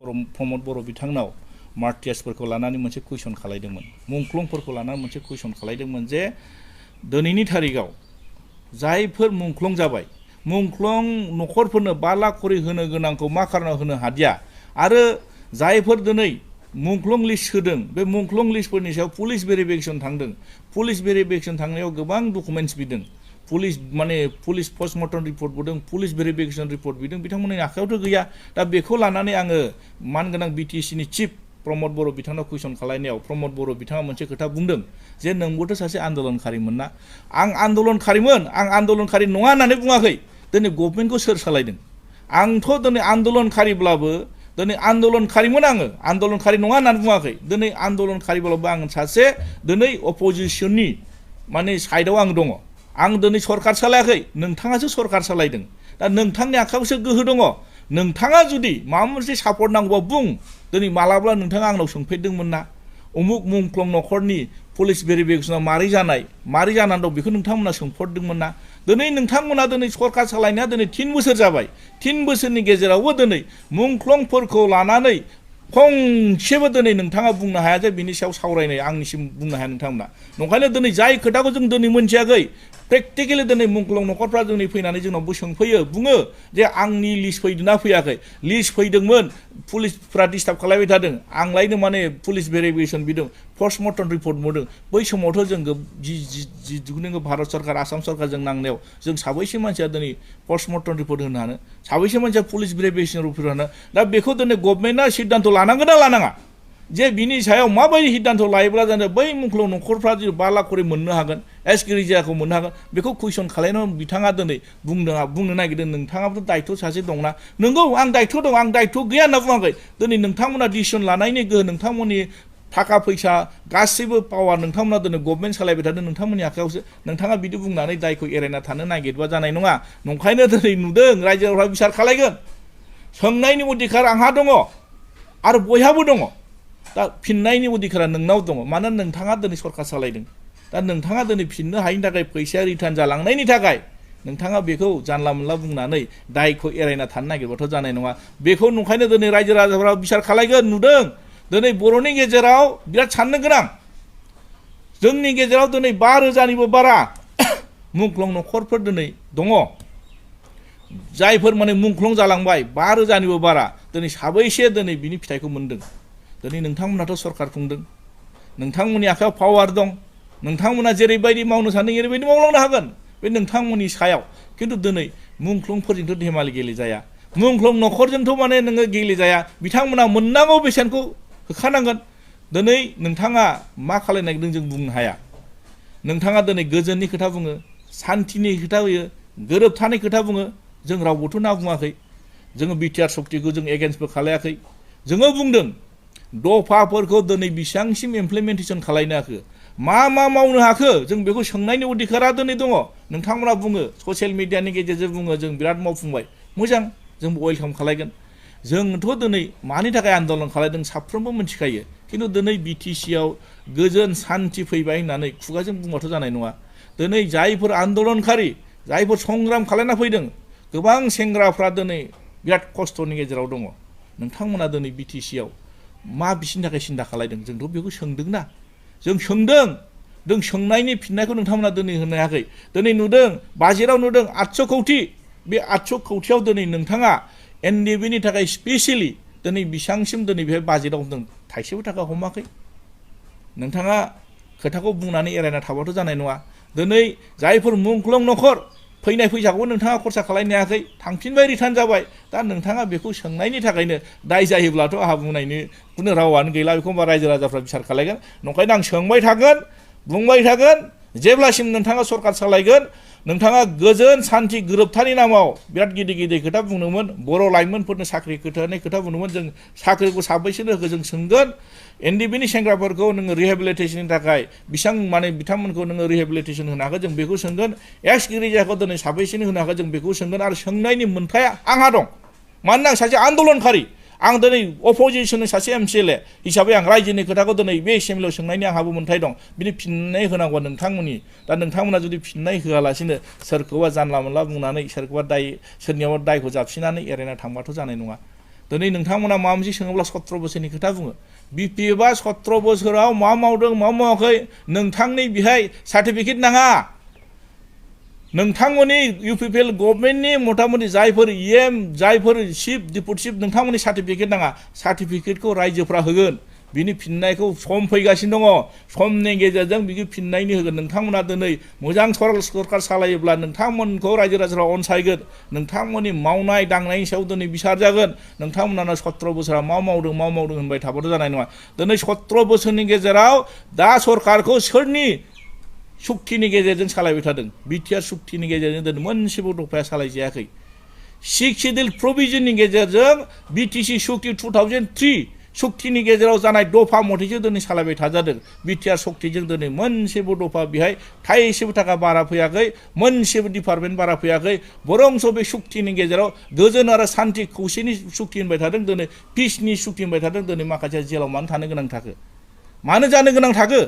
प्रमद बर' बिथांनाव मार्टियार्सफोरखौ लानानै मोनसे कुइसन खालायदोंमोन मुंख्लंफोरखौ लानानै मोनसे कुइसन खालायदोंमोन जे दिनैनि थारिखआव जायफोर मुंख्लं जाबाय मुंख्लं न'खरफोरनो 5 लाख करि होनो गोनांखौ मा खारनाव होनो हादिया आरो जायफोर दिनै मुंख्लं लिस्ट होदों बे मुंख्लं लिस्टफोरनि सायाव पुलिस भेरिफिकेसन थांदों पुलिस भेरिफिकेसन थांनायाव गोबां डकुमेन्ट्स बिदों पुलिस पस्टमर्टम रिपर्ट बिदों पुलिस भेरिफिकेसन रिपर्ट बिदों बिथांमोननि आखायावथ' गैया दा बेखौ लानानै आङो मानगोनां बिटिसिनि चिफ प्रमद बर' बिथांनाव कुइसन खालायनायाव प्रमद बर' बिथाङा मोनसे खोथा बुंदों जे नोंबोथ' सासे आन्दलनकारिमोन ना आं आन्दलनकारि नङा होननानै बुङाखै दिनै गभर्नमेन्टखौ सोर सालायदों आंथ' दिनै आन्दलनकारिब्लाबो दिनै आन्दलनकारिमोन आङो आन्दलनकारि नङा होननानै बुङाखै दिनै आन्दलनकारिब्लाबो आं सासे दिनै अपोजिसननि माने साइडआव आं दङ आं दिनै सरकार सालायाखै नोंथाङासो सरकार सालायदों दा नोंथांनि आखायावसो गोहो दङ नोंथाङा जुदि माबा मोनसे सापर्ट नांगौबा बुं दिनै मालाब्ला नोंथाङा आंनाव सोंफैदोंमोन ना उमुक मुंख्लं न'खरनि पुलिस भेरिफिकेसनाव मारै जानानै दं बेखौ नोंथांमोना सोंफरदोंमोन ना दिनै नोंथांमोना दिनै सरकार सालायनाया दिनै 3 बोसोर जाबाय 3 बोसोरनि गेजेरावबो दिनै मुंख्लंफोरखौ लानानै फंसेबो दिनै नोंथाङा बुंनो हाया जे बिनि सायाव सावरायनाय आंनिसिम बुंनो हाया नोंथांमोना नंखायनो दिनै जाय खोथाखौ जों दिनै मोनथियाखै प्रेक्टिकेलि दिनै मुंख्लं न'खरफ्रा दिनै फैनानै जोंनावबो सोंफैयो बुङो जे आंनि लिस्ट फैदोंना फैयाखै लिस्ट फैदोंमोन पुलिसफ्रा डिस्टार्ब खालामबाय थादों आंलायनो माने पुलिस भेरिफिकेसन बिदों पस्टमर्टम रिपर्ट मोनदों बै समावथ' जों जि भारत सरकार आसाम सरकारजों नांनायाव जों साबैसे मानसिया दिनै पस्टमर्टम रिपर्ट होनो हानो साबैसे मानसिया पुलिस भेरिफिकेसन रिपर्ट होनो दा बेखौ दिनै गभर्नमेन्टआ सिद्धान्त लानांगोन ना लानाङा जे बिनि सायाव माबायदि सिद्धान्त लायोब्ला जानो बै मुंख्लं न'खरफ्रा 5 लाख करि मोननो हागोन एसगिरिजाखौ मोननो हागोन बेखौ कुइसन खालायनानै बिथाङा दिनै बुंनो नागिरदों नोंथाङाबोथ' दायित्व सासे दंना नंगौ आं दायित्व दं आं दायित्व गैया होनना बुङाखै दिनै नोंथांमोना डिसिसन लानायनि गोहो नोंथांमोननि थाखा फैसा गासैबो पावार नोंथांमोना दिनै गभर्नमेन्ट सालायबाय थादों नोंथांमोननि आखायावसो नोंथाङा बिदि बुंनानै दायखौ एरायना थानो नागिरबा जानाय नङा नंखायनो दिनै नुदों रायजोफ्रा बिसार खालायगोन सोंनायनि अधिकार आंहा दङ आरो बयहाबो दङ दा फिननायनि अधिकारा नोंनाव दङ मानोना नोंथाङा दिनै सरकार सालायदों दा नोंथाङा दिनै फिननो हायिनि थाखाय फैसाया रिटार्न जालांनायनि थाखाय नोंथाङा बेखौ जानला मोनला बुंनानै दायखौ एरायना थानो नागिरबाथ' जानाय नङा बेखौ नंखायनो दिनै रायजो राजाफ्रा बिसार खालायगोन नुदों दिनै बर'नि गेजेराव बिराद साननो गोनां जोंनि गेजेराव दिनै 5,000निबो बारा मुंख्लं न'खरफोर दिनै दङ जायफोर माने मुंख्लं जालांबाय 5,000निबो बारा दिनै साबैसे दिनै बिनि फिथाइखौ मोनदों दिनै नोंथांमोनाथ' सरकार खुंदों नोंथांमोननि आखायाव पावार दं नोंथांमोना जेरैबायदि मावनो सानदों एरैबायदि मावलांनो हागोन बे नोंथांमोननि सायाव खिन्थु दिनै मुंख्लंफोरजोंथ' धेमालि गेलेजाया मुंख्लं न'खरजोंथ' माने नोङो गेलेजाया बिथांमोना मोननांगौ बेसेनखौ होखानांगोन दिनै नोंथाङा मा खालायनो नागिरदों जों बुंनो हाया नोंथाङा दिनै गोजोननि खोथा बुङो सान्थिनि खोथा होयो गोरोबथानि खोथा बुङो जों रावबोथ' ना बुङाखै जोङो बिटिआर सक्तिखौ जों एगेन्स्टबो खालायाखै जोङो बुंदों दफाफोरखौ दिनै बेसेबांसिम इमप्लिमेन्टेसन खालायनो हाखो मा मावनो हाखो जों बेखौ सोंनायनि अधिकारा दिनै दङ नोंथांमोना बुङो ससियेल मिडियानि गेजेरजों बुङो जों बिराद मावफुंबाय मोजां जोंबो वेलकाम खालायगोन जोंथ' दिनै मानि थाखाय आन्दलन खालायदों साफ्रोमबो मिथिखायो खिन्थु दिनै बिटिसिआव गोजोन सान्थि फैबाय होननानै खुगाजों बुंबाथ' जानाय नङा दिनै जायफोर आन्दलनकारि जायफोर संग्राम खालायना फैदों गोबां सेंग्राफ्रा दिनै बिराद खस्थ'नि गेजेराव दङ नोंथांमोना दिनै बिटिसिआव मा बिसिनि थाखाय सिन्था खालायदों जोंथ' बेखौ सोंदोंना जों सोंनायनि फिननायखौ नोंथांमोना दिनै होनो हायाखै दिनै नुदों बाजेटआव नुदों 800 कौटि बे 800 कौटियाव दिनै नोंथाङा एनडिएफबिनि थाखाय स्पेसियेलि दिनै बेसेबांसिम दिनै बे बाजेटआव होदों थाइसेबो थाखा हमाखै नोंथाङा खोथाखौ बुंनानै एरायना थाबाथ' जानाय नङा दिनै जायफोर मुंख्लं न'खर फैनाय फैसाखौबो नोंथाङा खरसा खालायनो हायाखै थांफिनबाय रिटार्न जाबाय दा नोंथाङा बेखौ सोंनायनि थाखायनो दाय जायोब्लाथ' आंहा बुंनायनि खुनु रावानो गैला बेखौ रायजो राजाफ्रा बिसार खालायगोन नंखायनो आं सोंबाय थागोन बुंबाय थागोन जेब्लासिम नोंथाङा सरकार सालायगोन नोंथाङा गोजोन सान्थि गोरोबथानि नामाव बिराद गिदिर खोथा बुंदोंमोन बर' लाइमोनफोरनो साख्रि होनाय खोथा बुंदोंमोन जों साख्रिखौ साबैसेनो होखो जों सोंगोन एनडिएफबिनि सेंग्राफोरखौ नोङो रिहेबिलिटेसननि थाखाय माने बिथांमोनखौ नोङो रिहेबिलिटेसन होनो हागोन जों बेखौ सोंगोन एक्सगिरिजाखौ दिनै साबैसेनो होनो हागोन जों बेखौ सोंगोन आरो सोंनायनि मोन्थाया आंहा दं मानोना आं सासे आन्दलनकारि आं दिनै अपोजिसननि सासे एमसिएलए हिसाबै आं रायजोनि खोथाखौ दिनै बे एसेम्बलियाव सोंनायनि आंहाबो मोन्थाय दं बिनि फिननाय होनांगौ नोंथांमोननि दा नोंथांमोना जुदि फिननाय होआलासिनो सोरखौबा जानला मोनला बुंनानै सोरनियावबा दायखौ जाबसिनानै एरायना थांबाथ' जानाय नङा दिनै नोंथांमोना माबा मोनसे सोङोब्ला 17 बोसोरनि खोथा बुङो बिपिएफआ 17 बोसोराव मा मावदों मा मावाखै नोंथांनि बेहाय सार्टिफिकेट नाङा नोंथांमोननि इउपिपिएल गभर्नमेन्टनि मथामथि जायफोर इएम जायफोर चिफ डिप्युटी चिफ नोंथांमोननि सार्टिफिकेट नाङा सार्टिफिकेटखौ रायजोफ्रा होगोन बिनि फिननायखौ सम फैगासिनो दङ समनि गेजेरजों बिनि फिननायनि होगोन नोंथांमोना दिनै मोजां सरकार सालायोब्ला नोंथांमोनखौ रायजो राजाफ्रा अनसायगोन नोंथांमोननि मावनाय दांनायनि सायाव दिनै बिसार जागोन नोंथांमोना 17 बोसोराव मा मावदों होनबाय थाबाथ' जानाय नङा दिनै 17 बोसोरनि गेजेराव दा सरकारखौ सोरनि सुक्तिनि गेजेरजों सालायबाय थादों बिटिआर सुक्तिनि गेजेरजों दिनै मोनसेबो दफाया सालायजायाखै 6 शिड्यूल प्रोविजननि गेजेरजों बिटिसि सुक्ति 2003 सुक्तिनि गेजेराव जानाय दफा मथेसो दिनै सालायबाय थाजादों बिटिआर सुक्तिजों दिनै मोनसेबो दफा बेहाय थाइसेबो थाखा बारा फैयाखै मोनसेबो डिपार्टमेन्ट बारा फैयाखै बरंस बे सुक्तिनि गेजेराव गोजोन आरो सान्ति खौसेनि सुक्ति होनबाय थादों दिनै पिसनि सुक्ति होनबाय थादों दिनै माखासे जेलाव मानो थानो गोनां थाखो मानो जानो गोनां थाखो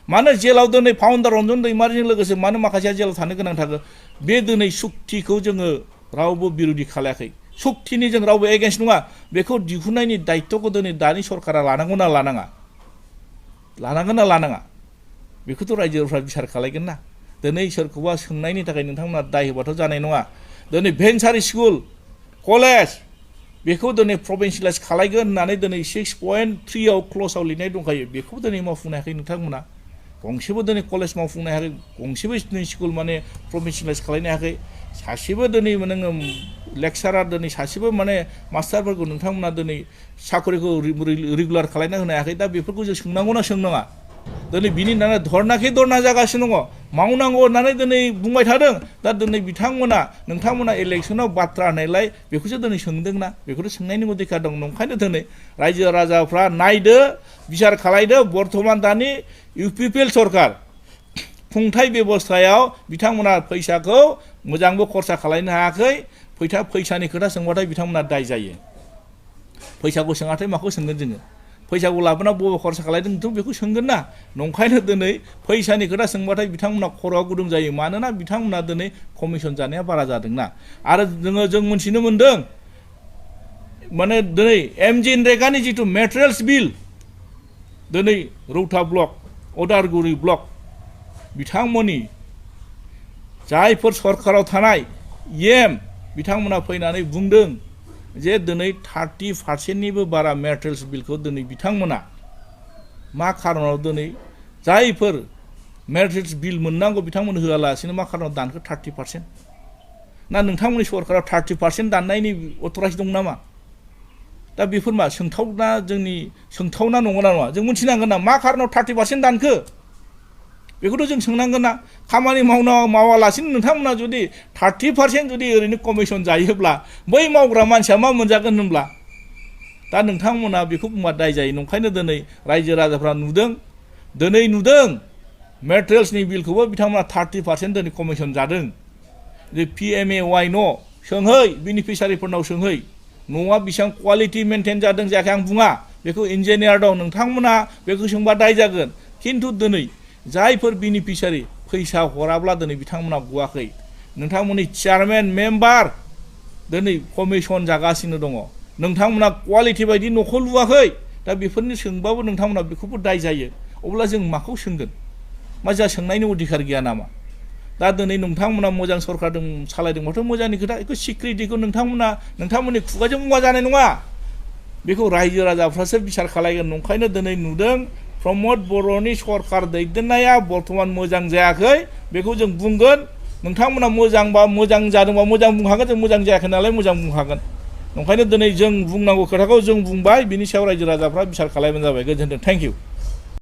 मानो जेलाव दिनै फाउन्डार रन्जन दैमारिजों लोगोसे मानो माखासेया जेलाव थानो गोनां थाखो बे दिनै सुक्तिखौ जोङो रावबो बिरोधि खालायाखै सुक्तिनि जों रावबो एगेन्स्ट नङा बेखौ दिहुननायनि दायित्वखौ दिनै दानि सरकारा लानांगौ ना लानाङा बेखौथ' रायजोफ्रा बिसार खालायगोन ना दिनै सोरखौबा सोंनायनि थाखाय नोंथांमोना दाय होबाथ' जानाय नङा दिनै भेन्सार स्कुल कलेज बेखौ दिनै प्रभिन्सियेलाइज खालायगोन होननानै दिनै 6.3 आव क्ल'जआव लिरनाय दंखायो बेखौ दिनै मावफुंनो हायाखै नोंथांमोना गंसेबो दिनै कलेज मावफुंनो हायाखै गंसेबो दिनै स्कुल माने प्रभिन्सियेलाइज खालायनो हायाखै सासेबो दिनै नोङो लेक्सारार दिनै सासेबो माने मास्टारफोरखौ नोंथांमोना दिनै साखरिखौ रेगुलार खालायना होनो हायाखै दा बेफोरखौ जों सोंनांगौना सोंनाङा दिनै बिनि होननानै धरना जागासिनो दङ मावनांगौ होननानै दिनै बुंबाय थादों दा दिनै बिथांमोना नोंथांमोना इलेक्सनाव बाथ्रा होनायलाय बेखौसो दिनै सोंदोंना बेखौथ' सोंनायनि अधिकार दं नंखायनो दिनै रायजो राजाफ्रा नायदो बिसार खालायदो बर्थमान दानि इउपिपिएल सरकार खुंथाय बेबस्थायाव बिथांमोना फैसाखौ मोजांबो खरसा खालायनो हायाखै फैसानि खोथा सोंबाथाय बिथांमोना दाय जायो फैसाखौ सोङाथाय माखौ सोंगोन जोङो फैसाखौ लाबोना बबे खरसा खालायदोंथ' बेखौ सोंगोन ना नंखायनो दिनै फैसानि खोथा सोंबाथाय बिथांमोना खर'आ गुदुं जायो मानोना बिथांमोना दिनै कमिसन जानाया बारा जादोंना आरो जों मोनथिनो मोन्दों माने दिनै एमजि नरेगानि जिथु मेटेरियेल्स बिल दिनै रौता ब्लक उदालगुरि ब्लक बिथांमोननि जायफोर सरकाराव थानाय इएम बिथांमोना फैनानै बुंदों जे दिनै 30% बारा मेटेरियेल्स बिलखौ दिनै बिथांमोना मा खारनाव दिनै जायफोर मेटेरियेल्स बिल मोननांगौ बिथांमोन होआलासिनो मा खारनाव दानखो 30% ना नोंथांमोननि सरकाराव 30% दाननायनि अथराइज दं नामा दा बेफोर मा सोंथावना नंगौना नङा जों मिथिनांगोन ना मा खारनाव 30% दानखो बेखौथ' जों सोंनांगोन ना खामानि मावालासिनो नोंथांमोना जुदि 30% जुदि ओरैनो कमिसन जायोब्ला बै मावग्रा मानसिया मा मोनजागोन होनब्ला दा नोंथांमोना बेखौ बुंबा दाय जायो नंखायनो दिनै रायजो राजाफ्रा नुदों मेटेरियेल्सनि बिलखौबो बिथांमोना 30% दिनै कमिसन जादों जे PMAY न' सोंहै बेनिफिसारिफोरनाव सोंहै न'आ बेसेबां क्वालिटि मेनटेन जादों जायाखै आं बुङा बेखौ इन्जिनियार दं नोंथांमोना बेखौ सोंबा दाय जागोन खिन्थु दिनै जायफोर बेनिफिसारि फैसा हराब्ला दिनै बिथांमोना गवाखै नोंथांमोननि चेयारमेन मेम्बार दिनै कमिसन जागासिनो दङ नोंथांमोना क्वालिटि बायदि न'खौ लुवाखै दा बेफोरनि सोंबाबो नोंथांमोना बेखौबो दाय जायो अब्ला जों माखौ सोंगोन मा जा सोंनायनि अधिकार गैया नामा दा दिनै नोंथांमोना मोजां सरकारजों सालायदोंबाथ' मोजांनि खोथा बेखौ सिक्रिटिखौ नोंथांमोननि खुगाजों बुंबा जानाय नङा बेखौ रायजो राजाफ्रासो बिसार खालायगोन नंखायनो दिनै नुदों प्रमद बर'नि सरकार दैदेननाया बर्थमान मोजां जायाखै बेखौ जों बुंगोन नोंथांमोना मोजां जादोंबा मोजां बुंखागोन जों मोजां जायाखै नालाय मोजां बुंखागोन नंखायनो दिनै जों बुंनांगौ खोथाखौ जों बुंबाय बिनि सायाव रायजो राजाफ्रा बिसार खालायबानो जाबाय गोजोन्थों थेंक इउ